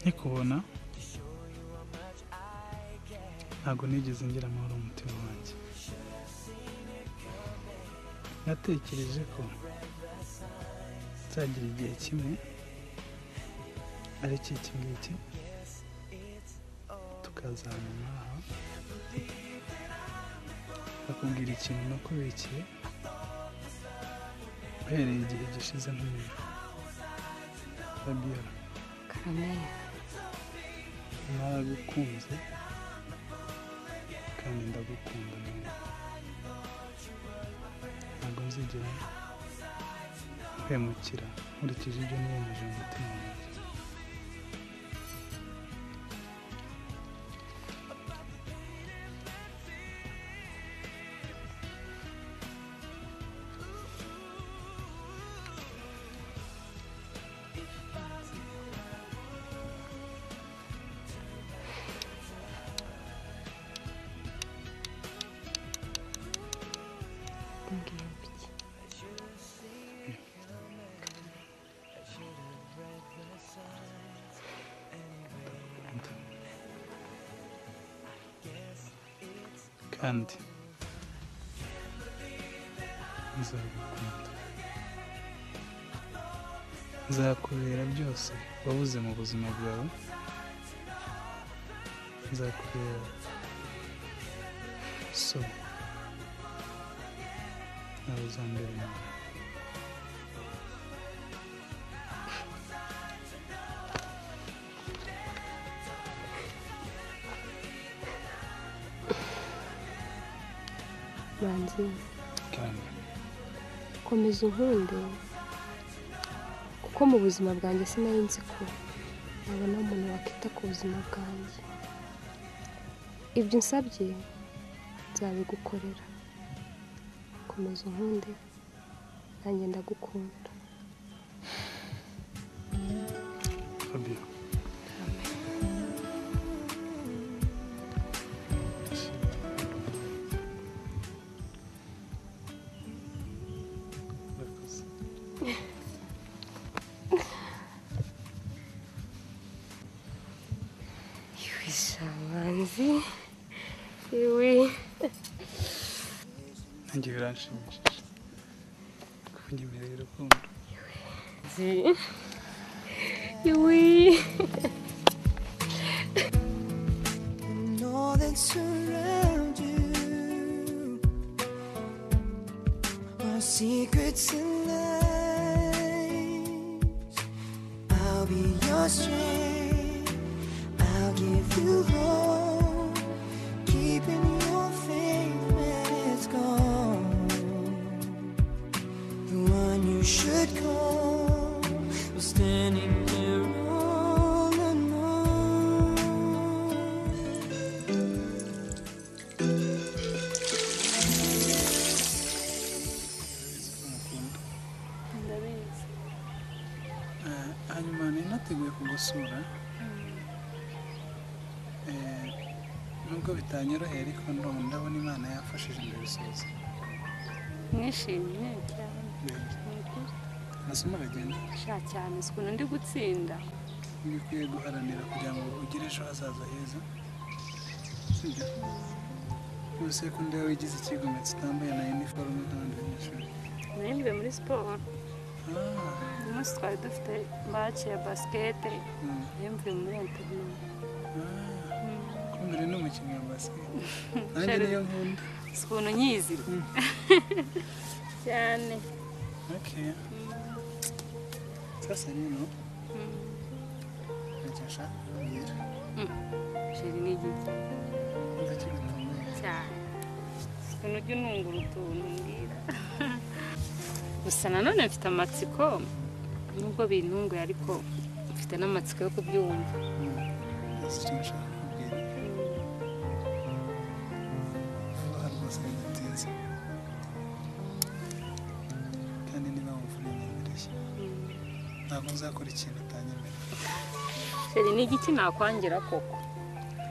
Nkikubona ntabwo nigeze ngira amahoro mu mutima wanjye. Natekereje ko nzagira igihe kimwe ari iki ngiki tukazamenya aha bakubwira ikintu nakubikiye uhereye igihe gishize nk'umuntu. Fabiola, naragukunze kandi ndagukunda nawe. Ntabwo nzigera nkwemukira nkurikije ibyo niyemeje mu mutima wanjye. Kandi nzagukunda, nzakubera byose wabuze mu buzima bwawe, nzakubera so nawe uzambera umuntu. Manzi, komeza unkunde kuko mu buzima bwanjye sinari nzi ko nabona umuntu wakita ku buzima bwanjye. Ibyo unsabye nzabigukorera. Komeza unkunde nanjye ndagukunda. Fabio, Manzi, iwe nanjye biranshimishije kunyemerera urukundo. Iwe And all that surround you are secrets and lies. I'll be your strength, I'll give you hope, keeping your faith when it's gone. The one you should call was standing there all alone. Ndabizi. Hanyuma nari nateguye kugusura, nubwo bitanyoroheye ariko ndabona Imana yafashije ndabisoza. Mwishimye cyane. Amasomo aragenda Sha cyane, si ukuntu ndi gutsinda. Bikwiye guharanira kugira ngo ugire ejo hazaza heza, sibyo? Muri sekondari wigize ikigometse utambaye na uniforme nk'abandi banyeshuri. Nari mvuye muri siporo. Uyu munsi twari dufite match ya basket, nari mvuye muri entraînement. Kumbe uri n'umukinnyi wa basket. Nanjye niyo nkunda. Si ukuntu nyizi. Cyane. Okay. Sasa rero ntacyo nshaka kukubwira. Chérie ni igiki? Ndakigutunguye. Cyane. Si ukuntu ujya unungura utuntu mbwira. Gusa nanone mfite amatsiko, nubwo bintunguye ariko mfite n'amatsiko yo kubyumva. Ese icyo nshaka kukubwira. Vuba aha rwose bidatinze. Kandi niba wumva urinyemereye, ntabwo nzakora ikintu utanyemerera. Chérie ni igiki nakwangira koko?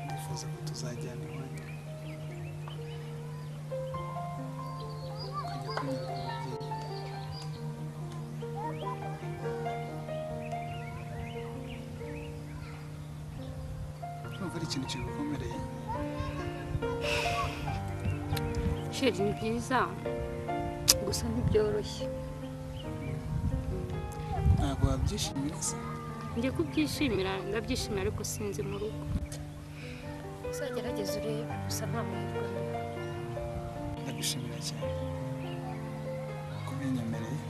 Ndifuza ko tuzajyana iwanyu, ukajya kunyereka ababyeyi. numva ari ikintu kigukomereye. Chéri, ni byiza gusa ntibyoroshye. Ntabwo wabyishimira se? Njye kubyishimira ndabyishimira, ariko sinzi mu rugo. Uzagerageza urebe, gusa nta mahirwe. Ndagushimira cyane kubinyemereye.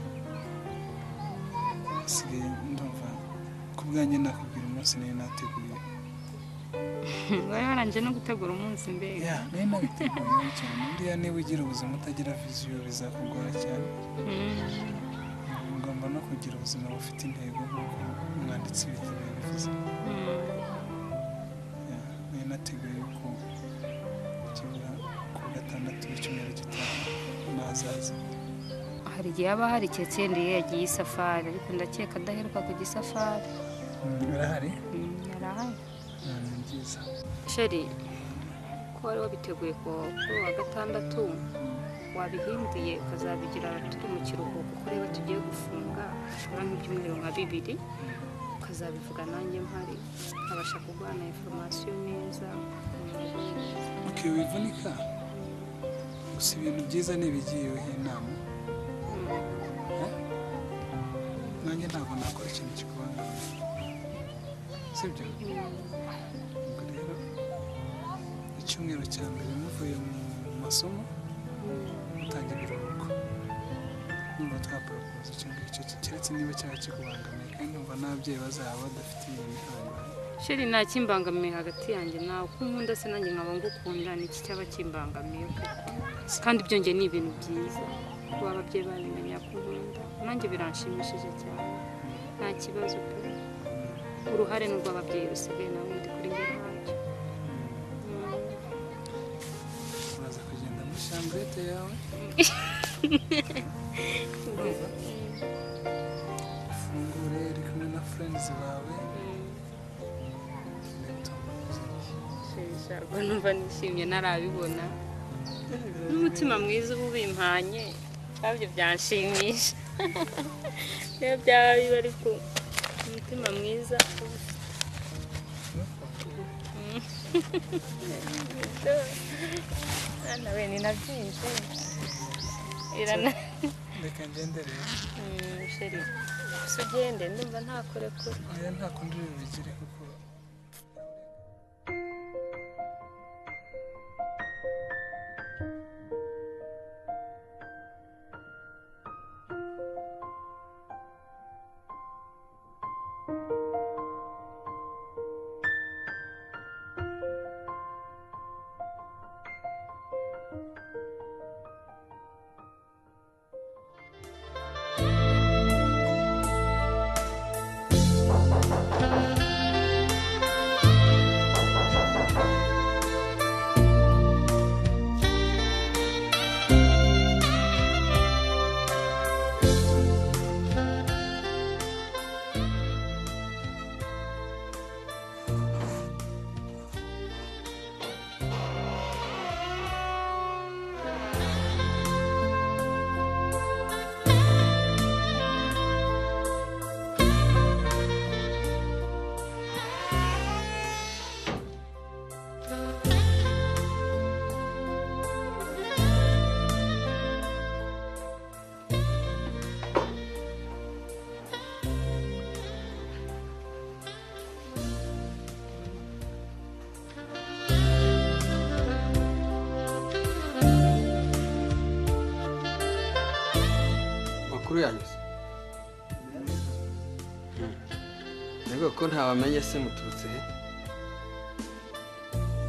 Sigaye ndumva ku bwanjye nakubwira umunsi nari nateguye. Wari warangije no gutegura umunsi mbega? Ya, nari nabiteguye cyane. Buriya niba ugira ubuzima utagira viziyo bizakugora cyane. Ugomba no kugira ubuzima bufite intego nk'uko umwanditsi w'ibitabo yabivuze. Nari nateguye ko kibura ku gatandatu w'icyumweru gitaha nazaza. Hari igihe haba hari keretse iyo yagiye isafari, ariko ndakeka adaheruka kujya isafari. Arahari? Arahari. Ni byiza. Chéri, ko wari wabiteguye kuri wa gatandatu, wabihinduye ukazabigira turi mu kiruhuko, kuko reba tugiye gufunga hashobora nk'ibyumweru nka 2, ukazabivuga nanjye mpari nkabasha kuguhana information neza. Okay, wivunika. Gusa ibintu byiza ni ibigiyeho inama. Nanjye ntabwo nakora ikintu kikubangamiye, sibyo? Ubwo rero icyumweru cya mbere muvuye mu masomo mutangira ibiruhuko, numva twaporopoza icyo ngicyo, keretse niba cyaba kikubangamiye, kandi numva n'ababyeyi bazaba badafite iyo mihango. Chéri, nta kimbangamiye hagati yanjye nawe, ko unkunda se nanjye nkaba ngukunda, ni iki cyaba kimbangamiye? Kandi ibyo njye ni ibintu byiza kuba ababyeyi babimenya ko unkunda, nanjye biranshimishije cyane, nta kibazo pe. Uruhare ni urw'ababyeyi rusigaye, nawe undi kuri njye ntacyo. Uraza kugenda muri chambrette yawe ufungure uri kumwe na friends bawe. Ubwo numva nishimye ntarabibona, n'umutima mwiza uba ubimpanye ntabyo byanshimisha. Niyo byaba biba, ariko umutima mwiza uba ufite. Nawe ni na byinshi. Reka ngende rero. Chéri, gusa ugende ndumva ntakurekura. Oya, nta kundi bibigire kuko Yanyuze mbega ko ntabamenye se muturutse he?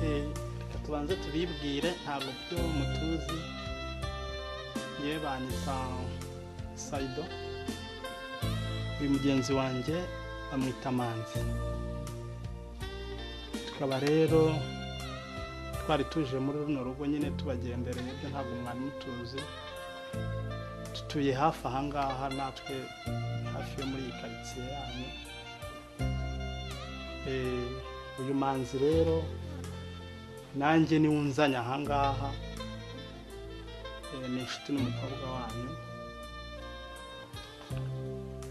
Reka tubanze tubibwire, ntabwo byo mutuzi. Yewe banyita Saido, uyu mugenzi wanjye bamwita Manzi. Tukaba rero twari tuje muri runo rugo nyine tubagendereye, ibyo ntabwo mwari mutuzi. Tutuye hafi ahangaha natwe, hafi yo muri iyi karitsiye yanyu. Uyu Manzi rero nanjye niwe unzanye ahangaha, ni inshuti n'umukobwa wanyu.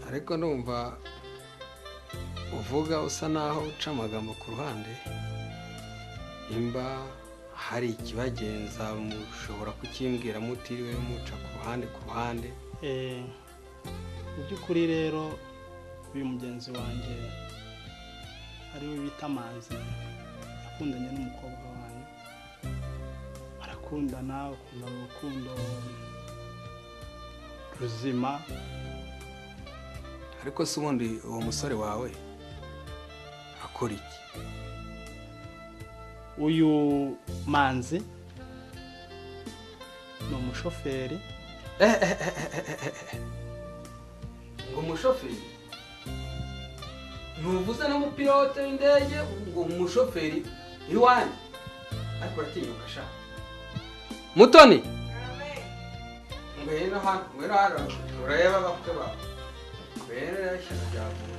Ariko ndumva uvuga usa naho uca amagambo ku ruhande, Imba hari ikibagenza mushobora kukimbwira mutiriwe muca ku ruhande ku ruhande. Mu by'ukuri rero uyu mugenzi wanjye ari we bita Manzi yakundanye n'umukobwa wanjye, barakundana, bakundana urukundo ruzima. Ariko se ubundi uwo musore wawe akora iki? Uyu Manzi ni umushoferi. Ngo umushoferi? Ntuvuze n'umupilote w'indege ngo umushoferi iwanyu? Ariko uratinyuka sha. Mutoni, ngwino hano, ngwino hano ureba abakwe bawe. Ngwino rero ishyano ryavuye.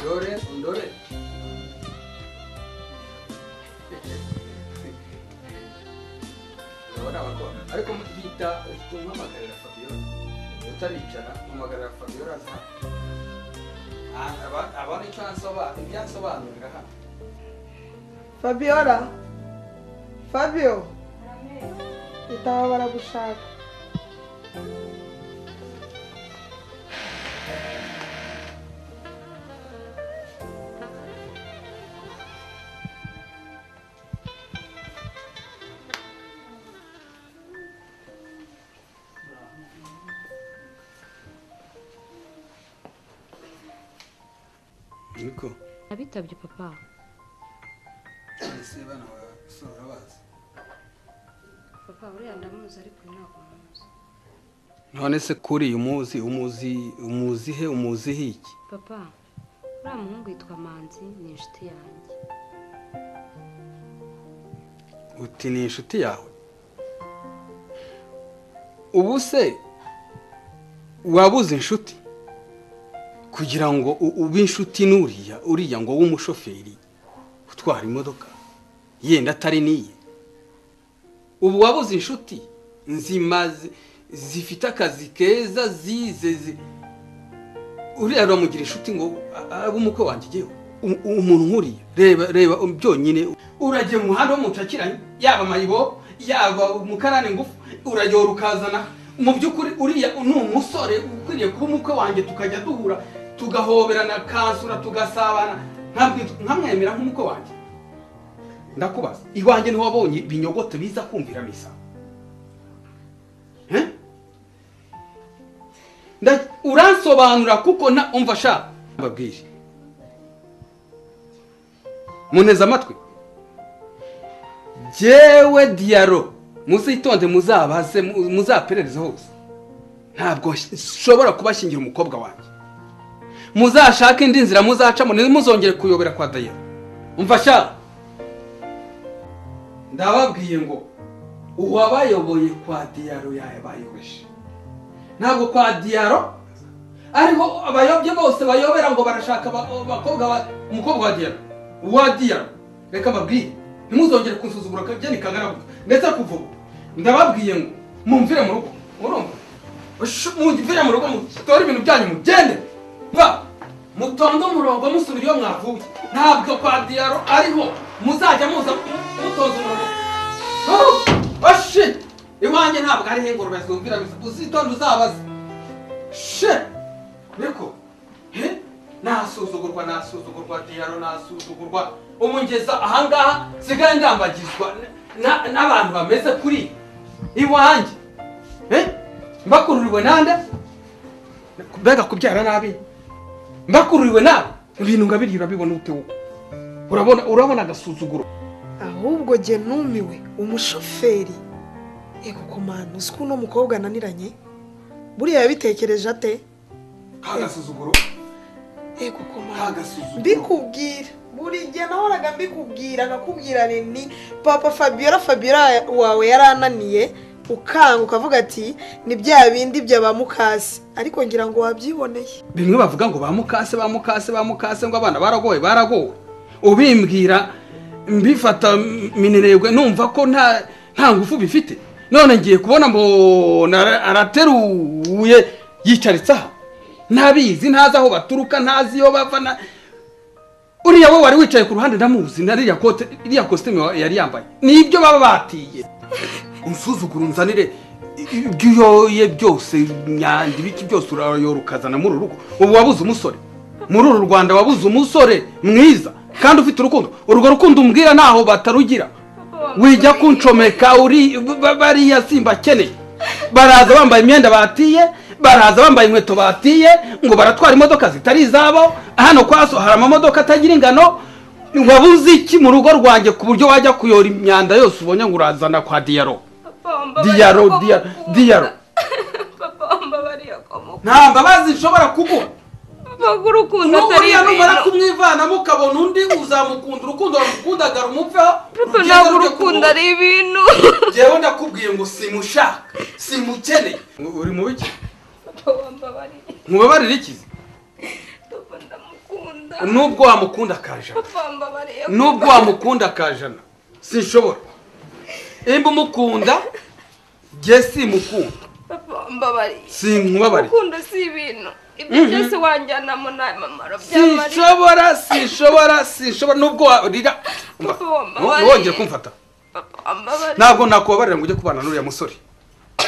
Dore undore. Urabona abakobwa ariko bita umpamagarira Fabiola. Utaricara umpamagarira Fabiola aza hano. Abona icyo ansobanurira hano. Fabiola, Fabio, itaba baragushaka. Niko abitabye papa. Ese bana basura bazi papa uriya ndamuzi ariko ntabwo muzi. None se kuri umuzi umuzi umuzi he umuzi hiki? Papa uriya muhungu yitwa Manzi ni inshuti yanjye. Uti ni inshuti yawe? Ubu se wabuze inshuti kugira ngo ube inshuti n'uriya uriya ngo w'umushoferi utwara imodoka yenda atari niye? Ubu wabuze inshuti nzima zifite akazi keza zize uriya uramugira inshuti ngo abe umukwe wanjye? Jyewe umuntu nkuriya reba reba byonyine uragiye mu muhanda w'umucakiranye, yaba mayibo yaba umukarani ngufu, urayora ukazana. Mu by'ukuri uriya ni umusore ukwiriye kuba umukwe wanjye, tukajya duhura tugahoberana kansura tugasabana, nkamwemera nk'umukwe wanjye. Ndakubaza, iwanjye niho wabonye ibinyogote biza kumvira misa? Uransobanura kuko na umva sha mbabwire. Muneze amatwi. Jewe Diaro muzitonde muzabaze muzaperereze hose, ntabwo nshobora kubashyingira umukobwa wanjye. Muzashake indi nzira muzacamo, ntimuzongere kuyobera kwa Diaro. Umva sha, ndababwiye ngo uwabayoboye kwa Diaro yabayobeje. Ntabwo kwa Diaro ariho abayobye bose bayobera ngo barashaka abakobwa umukobwa wa Diaro. Uwa Diaro reka mbabwire, ntimuzongere kunsuzugura kageni kangana gutya. Ndetse kuvuga ndababwiye ngo mumvire mu rugo, urumva? Mumvire mu rugo mutore ibintu byanyu mugende. Va mutonde umurongo musubira iyo mwavuye. Ntabwo kwa Diaro ariho muzajya muza mutoza umurongo. Oshi iwanjye ntabwo ariho ingurube zumvira misa. Uzitonde uzabaze. She niko nasuzugurwa nasuzugurwa Diaro nasuzugurwa. Umungeza ahangaha sigaye ndambagizwa n'abantu bameze kuri iwanjye. Mbakururiwe nande? Mbega kubyara nabi. Mbakururiwe nabi. Ibintu ngabiri urabibona ute uko? Urabona urabona agasuzuguro. Ahubwo je numiwe umushoferi. Ego komana uzi ko uno mukobwa ananiranye? Buriya yabitekereje ate? Agasuzuguro. Ego komana. Mbikubwira. Buri gihe nahoraga mbikubwira nkakubwira ni papa Fabiola Fabiola wawe yarananiye ukanga ukavuga ati ni bya bindi bya ba mukase, ariko ngira ngo wabyiboneye. Bimwe bavuga ngo ba mukase ba mukase ba mukase ngo abana baragowe baragowe, ubimbwira mbifata minererwe numva ko nta ngufu bifite. None ngiye kubona mbona arateruye yicaritse aha. Ntabizi, ntazi aho baturuka, ntazi iyo bava na uriya we wari wicaye ku ruhande ndamuzi na ririya kote, iriya costume yari yambaye. Nibyo baba batiye. Unsuzugura unzanire ibyo uyoye byose, imyanda ibiki byose urayora ukazana muri uru rugo. Ubu wabuze umusore. Muri uru Rwanda wabuze umusore mwiza kandi ufite urukundo. Urwo rukundo umbwira naho batarugira. Wijya kuncomeka uri bariya simba keneye. Baraza bambaye imyenda batiye, baraza bambaye inkweto batiye, ngo baratwara imodoka zitari izabo. Hano kwaso hari amamodoka atagira ingano. Wabuze iki mu rugo rwanjye ku buryo wajya kuyora imyanda yose ubonye ngo urazana kwa Diaro? Diaro, Diaro, Diaro. Nta mbabazi nshobora kuguha. Urukundo atari ibintu. Numara kumwivanamo ukabona undi uzamukunda, urukundo wamukundaga rumupfeho. Ntabwo urukundo ari ibintu. Jewe ndakubwiye ngo simushaka, simukeneye. Uri mu biki? Nkubabarire iki? Nubwo wamukunda kajana. Nubwo wamukunda kajana. Sinshobora. Imba umukunda, jye simukunda. Sinkubabariye. Urukundo si ibintu. Ibyo byose wanjyanamo nta mamaro byamara. Sinshobora, sinshobora, sinshobora nubwo warira. Wongeye kumfata. Ntabwo nakubabarira ngo ujye kubana n'uriya musore.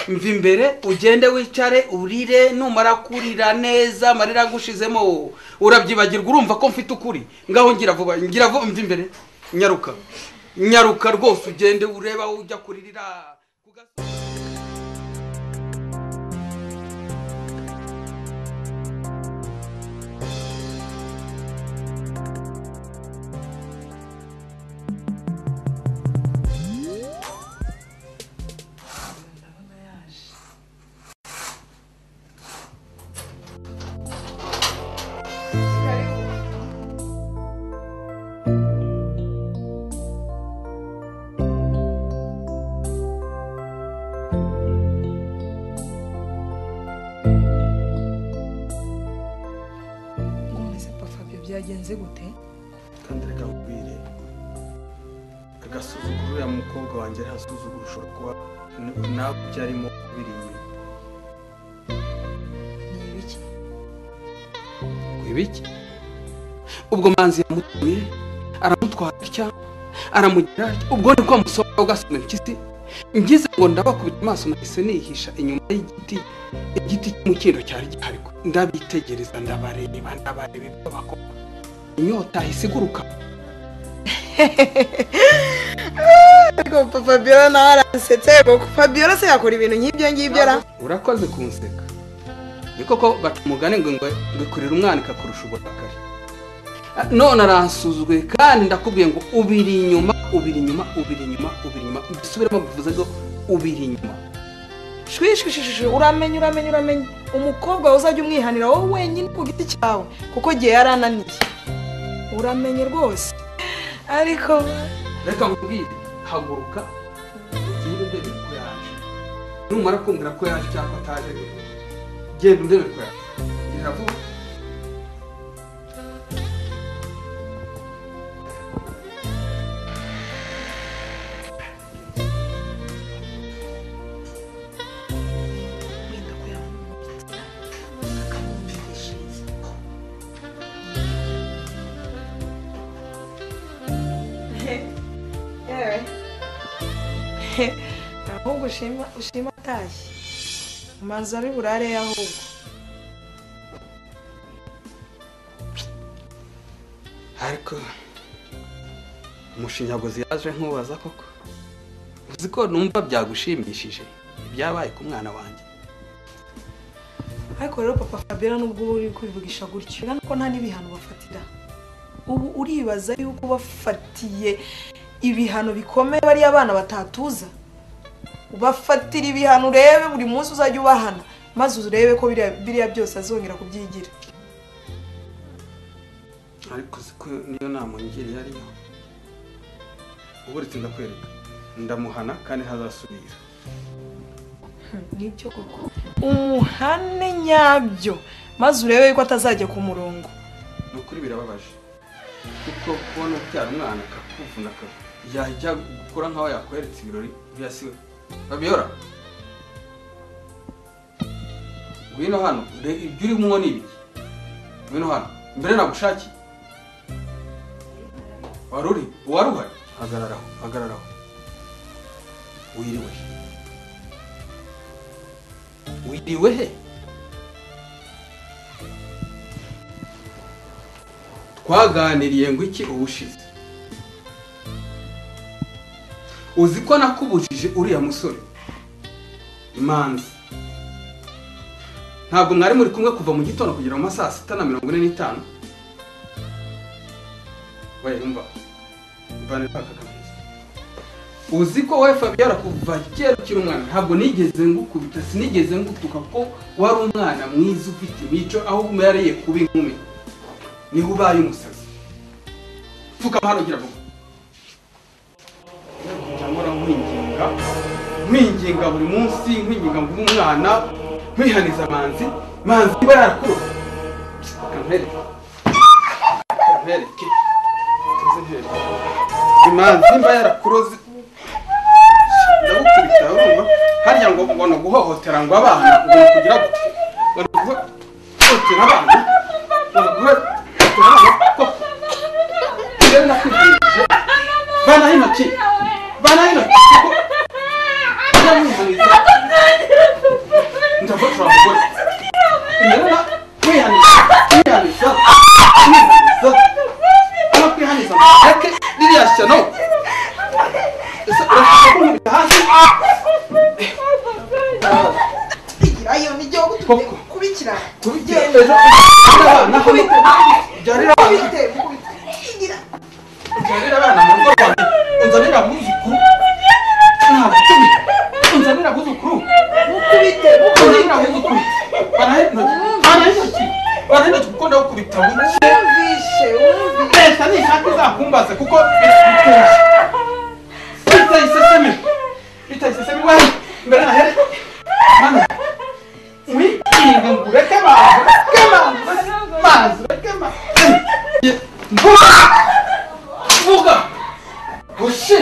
Mva imbere ugende wicare urire, numara kurira neza amarira agushizemo urabyibagirwa, urumva ko mfite ukuri. Ngaho ngira vuba, ngira vuba, mva imbere. Nyaruka. Nyaruka rwose ugende ureba ujya kuririra. Byagenze gute? Kandi reka nkubwire, agasuzuguro uriya mukobwa wanjye arasuzugura, ushobora kuba nawe byarimo biri inyuma. Ni ibiki? Ibiki? Ubwo Manzi yamutuye, aramutwara atya, aramugira atya, ubwo niko amusoma ugasoma impyisi. Ngize ngo ndabakubita amaso nahise nihisha inyuma y'igiti, igiti cy'umukindo cyari gihari. Ndabitegereza, ndabareba, ndabareba ibyo bakora. Inyota isiguruka. Ariko Papa Fabiola nawe arasetse. Fabiola se yakora ibintu nk'ibyo ngibyo ra? Urakoze kunseka. Ni koko baca umugani ngo ikurira umwana ikakurusha uburakari. None aransuzuguye kandi ndakubwiye ngo ubiri inyuma, ubiri inyuma, ubiri inyuma, ubiri inyuma. Mbisubiremo bivuze ngo ubiri inyuma. Shwi shwi shwi, uramenye uramenye uramenye. Umukobwa uzajya umwihanira wowe wenyine ku giti cyawe kuko gihe yarananiye. Uramenye rwose. Ariko reka nkubwire, haguruka ugende ndebe ko yaje. Numara kumbwira ko yaje cyangwa ataje, genda ndebe ko yaje. Ngira vuba. Ahubwo ushima atashye umanza ari burare ahubwo. Ariko umushinyaguzi yaje nkubaza koko, uzi ko numva byagushimishije ibyabaye ku mwana wanjye. Ariko rero Papa Fabiola nubwo uri kwivugisha gutyo ko nta n'ibihano bafatira, ubu uribaza yuko bafatiye ibihano bikomeye bari abana batatuza. Ubafatira ibihano urebe buri munsi uzajya ubahana, maze urebe ko biriya byose azongera kubyigira. Ariko siko niyo nama ngiriye ariyo. Uburitse ndakwereka, ndamuhana kandi ntazasubira. Nibyo koko, umuhane nyabyo maze urebe yuko atazajya ku murongo. Nukuri birababaje kuko kubona ubyara umwana akakuvuna yajya gukora nkaho yakweretse ibirori byasiwe. Fabiola, Ngwino hano, ibyo urimo ni ibiki? Ngwino hano. Mbere nagushakiye. Waruri, waruhari. Hagararaho, hagararaho. Wiriwe. Wiriwe he? Twaganiriye ngo iki ubushize? Uzi ko nakubujije uriya musore Imanzi. Ntabwo mwari muri kumwe kuva mu gitondo kugera mu masaha 6:45. Waye umva. Bane paka kabisa. Uzi ko wowe Fabiola kuva kera ukiri umwana ntabwo nigeze ngukubita, sinigeze ngutuka ko wari umwana mwiza ufite imico, aho umereye kuba inkumi. Niho ubaye umusazi. Pfuka hano gira vuba. Cyangwa nkwinginga, nkwinginga buri munsi, nkwinginga ngo umwana, nkwihaniza Manzi, Manzi iba yarakuru. Kampere. Kampere. Imanzi mba yarakuroze. Ndagukubita urumva? Harya ngo ngo no guhohotera ngo abana, ngo kugira gute? Ngo guhohotera abana. Ngo guhohotera abana koko. Rero nakwigishije. Bana intoki. Bana intoki. Ndagutora mugore. Rero kwihaniza, kwihaniza. Kwihaniza. Kwihaniza. Reke ririya shyano. Ese urashaka kunkubita hasi? Ayo nijyo kubikira. Kubikira ejo abana byarira abana. Byarira abana mu rugo rwanjye. Unzanira abuzukuru. Ntabwo unzanira abuzukuru. Mukubite, unzanira abuzukuru. Bana intoki. Bana intoki. Bana intoki kuko ndagukubita buke. Wumvishe, wumvishe. Leta nishaka izakumbaze kuko biteye isesemi. Biteye isesemi we. Mbere na here. Mana. Mwinginga ngo ureke abantu. Ureke amazi. Mazi, ureke amazi. Mvuga. Mvuga. Hoshi.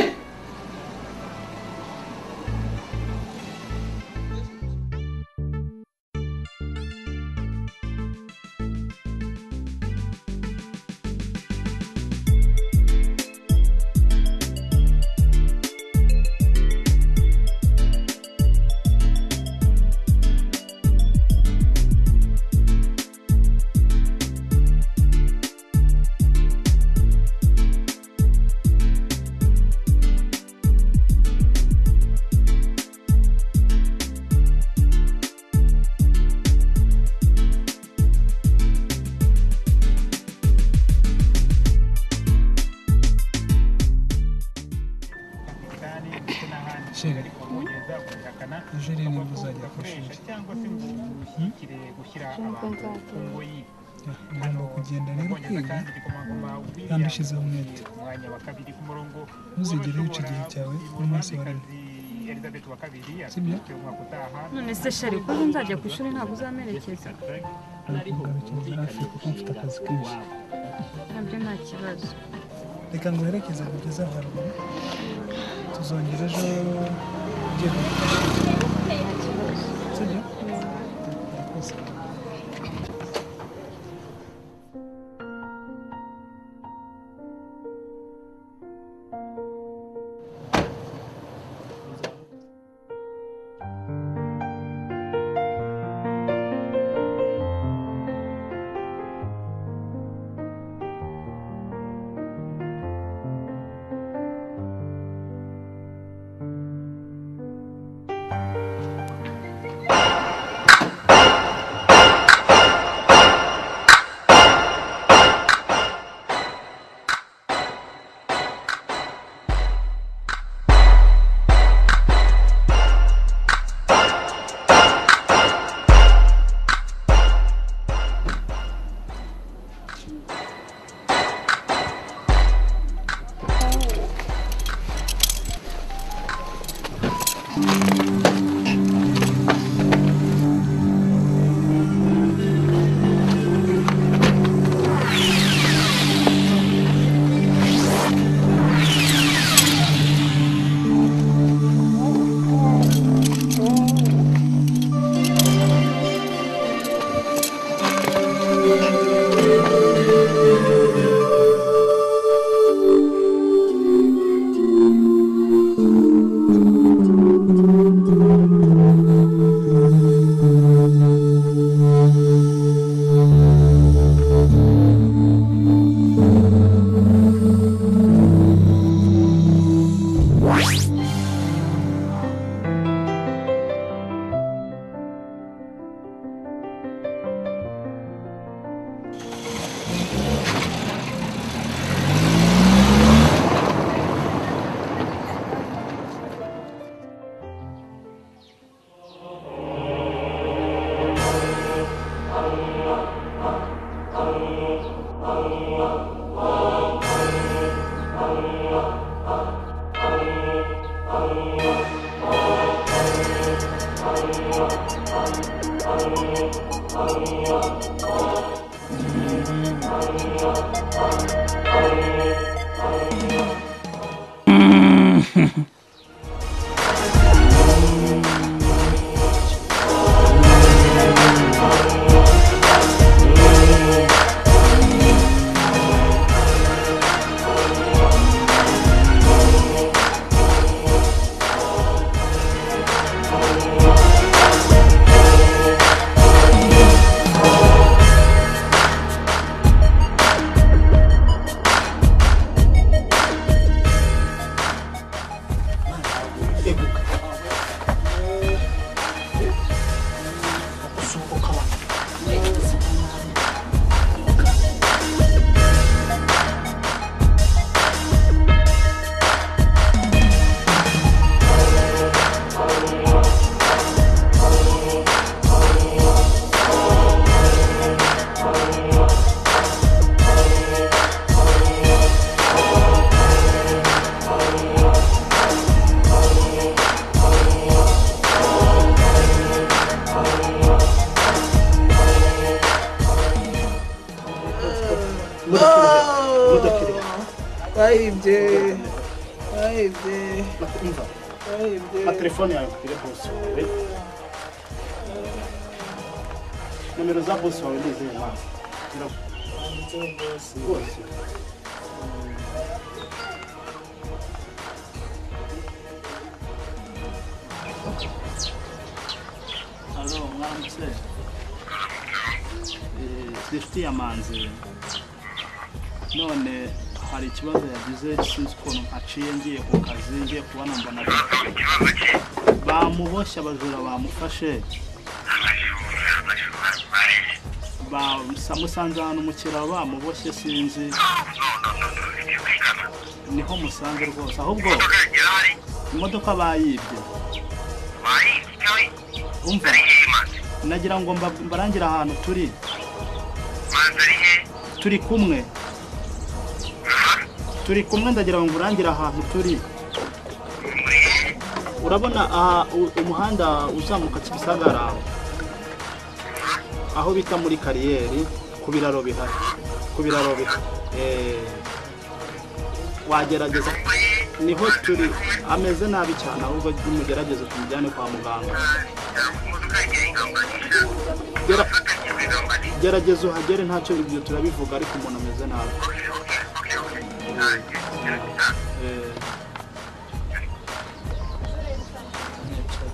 Ngomba kugenda rero kwiga kandi ushyizeho umwete. Ntuzigere wica igihe cyawe n'umunsi waremwe. Sibyo? None se shari ko nzajya ku ishuri ntabwo uzamerekeza? Ndakugarukiriza hafi kuko mfite akazi kenshi. Ntabyo nta kibazo. Reka nguherekeze kugeza aho haruguru. Tuzongera ejo ugiye kujya ku ishuri. Sibyo? Murakoze. Telefone yawe kuri boss wawe. Nomero za boss wawe ni izihe mama? Rwose. Allo, mwaramutse. Inshuti ya Manzi. None hari ikibazo yagize sinzi ukuntu mpaciye ngiye ku kazi ngiye kubona mbona bamuboshye abajura bamufashe bamusanze ahantu mu kiraro bamuboshye sinzi niho musanze rwose ahubwo imodoka bayibye umva nagira ngo mbarangire ahantu turi turi kumwe turi kumwe ndagira ngo urangire ahantu turi urabona umuhanda uzamuka Kimisagara aho bita muri kariyeri ku biraro bihari ku biraro bihari wagerageza niho turi ameze nabi cyane ahubwo mugerageze tumujyane kwa muganga gerageza uhagere ntacyo ibyo turabivuga ariko umuntu ameze nabi.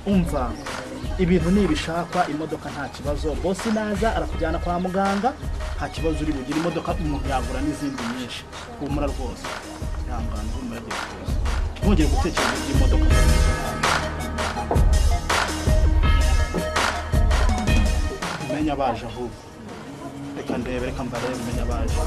Umva ibintu nibishakwa imodoka nta kibazo bosi naza arakujyana kwa muganga nta kibazo uri bugire imodoka umuntu yagura n'izindi nyinshi humura rwose yangana humura rwose ntugire gutekereza iby'imodoka menya baje ahubwo reka ndebe reka mbarebe menya baje.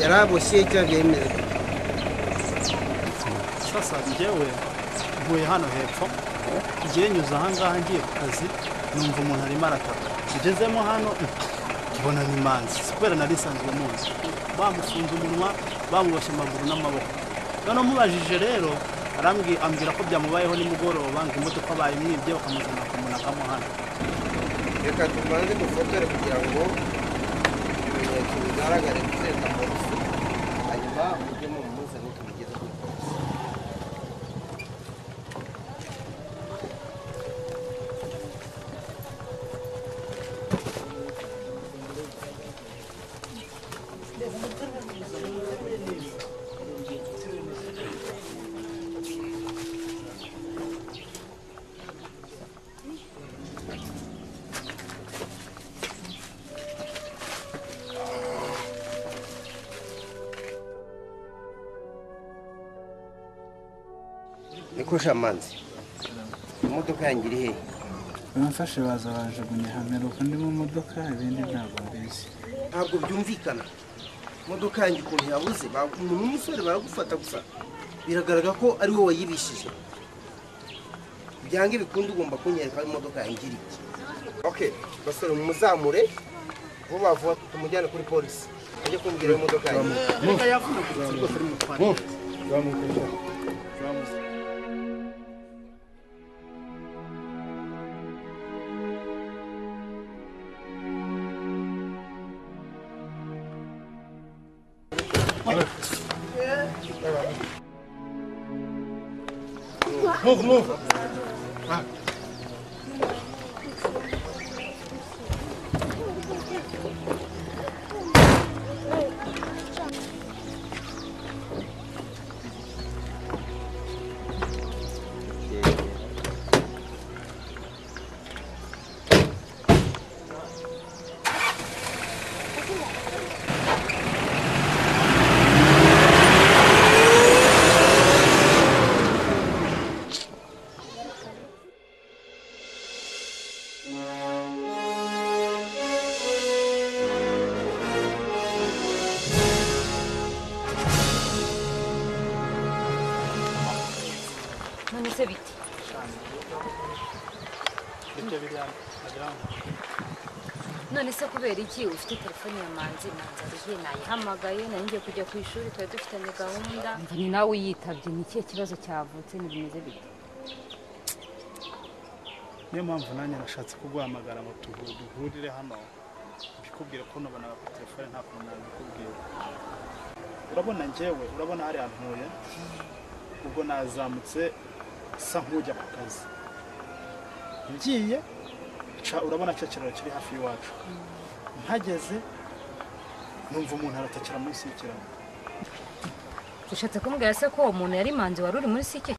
Yaraboshye cyangwa byemeze. Sasa njyewe nkuye hano hepfo ngiye nyuza aha ngaha ngiye ku kazi numva umuntu arimo arataka ngezemo hano mbona ni Manzi kubera nari nsanzwe muzi bamufunze umunwa bamuboshye amaguru n'amaboko none mubajije rero arambwira ko byamubayeho nimugoroba ngo imodoka bayimwibye bakamuzana bakamunagamo hano. Reka tubanze dufotore kugira ngo ibimenyetso bigaragare tuzereka polisi hanyuma mujye mumuzane tumugeze kuri polisi. Niko shamanzi. Imodoka yanjye iri hehe? Bamfashe baza bajugunya hameruka ndi mu modoka, ibindi ntabwo mbizi. Ntabwo byumvikana. Imodoka yanjye ukuntu yabuze, umuntu w'umusore baragufata gusa. Biragaragara ko ari wowe wayibishije. Byange bikunde ugomba kunyereka aho imodoka yanjye iri. Okay, basore mumuzamure vuba vuba tumujyane kuri polisi. Ajye kumbwira aho imodoka yanjye. Reka yavunaguritse rwose ari mutware. Zamuka. Move, move. None se kubera iki ufite telefone ya Manzi? Manzi arihe? Nayihamagaye, nari ngiye kujya ku ishuri, twari dufitanye gahunda. Ni nawe uyitabye, ni ikihe kibazo cyavutse? Ntibimeze bite? Niyo mpamvu nanjye nashatse kuguhamagara ngo duhurire hano mbikubwire ko nubona ku telefone nta kuntu nabikubwira. Urabona njyewe, urabona hariya ntuye, ubwo nazamutse sa nk'ujya ku kazi ngiye urabona cya kiraro kiri hafi y'iwacu, mpageze numva umuntu aratakira munsi y'ikiraro. Ushatse kumbwira se ko uwo muntu yari Manzi wari uri muri sike?